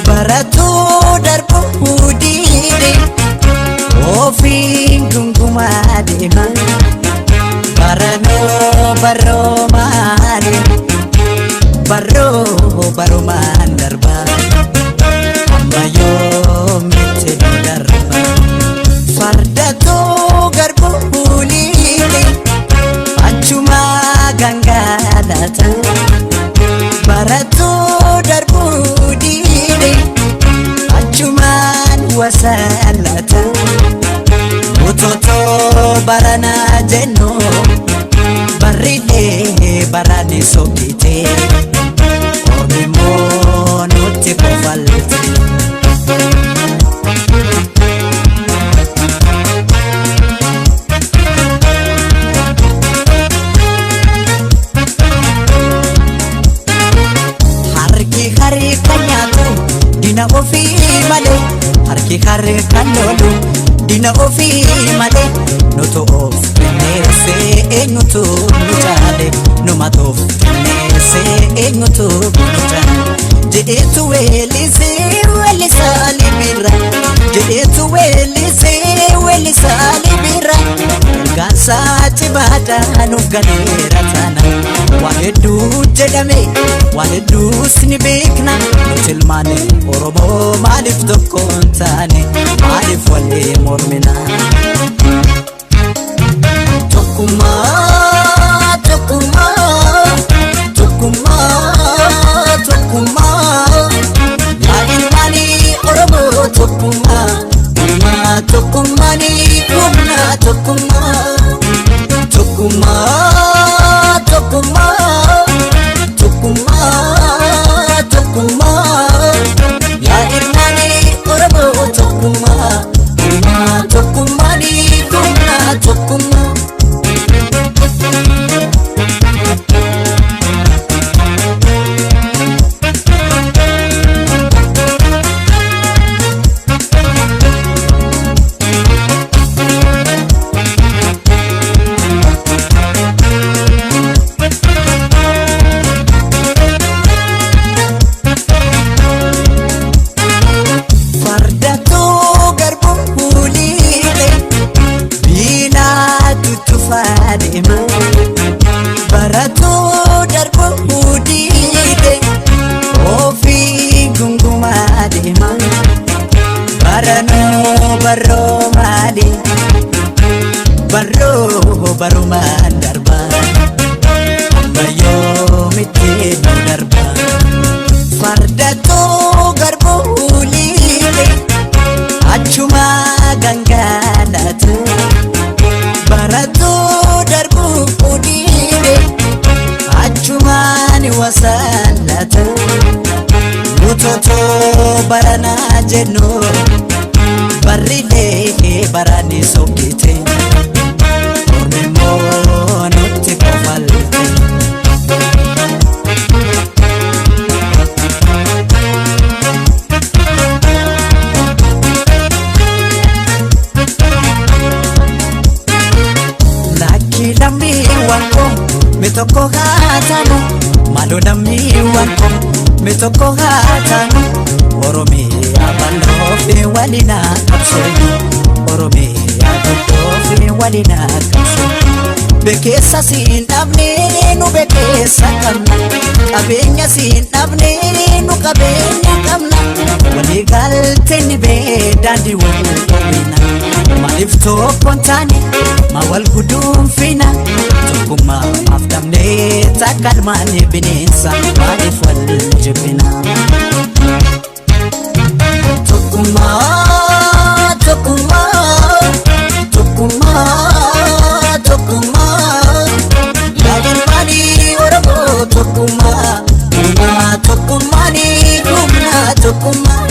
Baratuu darbuu diide ofiin gungumaa deema. Baranoo baroomaani baroo barumaan darba amma yoomitti nu darba. Fardatoo garbuu liite achuma gangalata. Baratuu darbuu diide achumaan wasalata. Utotoo baranaa jennu barriilee barani sokkite ormi immoo nutti kofalte. Harki harka nyaatu dina ofii malee, harki harka lolu dina ofii malee. Nutu of qinneessee eenyutu nu caale? Numatu of qinneessee eenyutu nu caale? Jedheetu weellisee weellisaa libira, jedheetu weellisee weellisaa libira. Ergaansaa cimaadhaa nuuf galeera taana. Waan hedduu jedhame, waan hedduus ni beekna. Nuti ilmaan Oromoo maaliif tokko hin taane? Maaliif walii mormina? Tokkummaa, tokkummaa, tokkummaa, tokkummaa. Yaa ilmaanii Oromoo tokkummaa, humnaa tokkummaanii humnaa tokkummaa. Tokkummaa, tokkummaa, tokkummaa, tokkummaa. Yaa ilmaanii Oromoo tokkummaa, humnaa tokkummaanii humnaa tokkummaa. Fardatoo garbuu liite biilaatu tufaa deema. Baratoo darbuu diide ofii gungumaa deema. Baranoo baroo maali baroo barumaan darba amma yoomitti nu darba? Fardatoo garbuu liite achuma gangalatu. Baratoo darbuu diide achumaan wasalata. Utotoo baranaa jennu barriilee barani sokkite ormi immoo nutti kofalte. Lakki lammiiwwan koo, mi tokko haa taanu. Maaloo lammiiwwan koo, mi tokko haa taanu. Oromiyaa bal'oo fi waliin haa qabsoofnu. Oromiyaa guddoo fi waliin haa qabsoofnu. Bekeessa siin dhabne, nu bekeessa qabna. Qabeenya siin dhabne, nu qabeenya qabna. Walii galtee ni bee daandii wal dhowwina. Maaliif tokko hin taane? Maa wal guduunfina? Tokkummaa maaf dhabnee takka ilmaan bineensa? Maaliif wal jibbina? Tokkummaa, tokkummaa, tokkummaa, tokkummaa. Yaa ilmaanii Oromoo tokkummaa, humnaa tokkummaanii humnaa tokkummaa.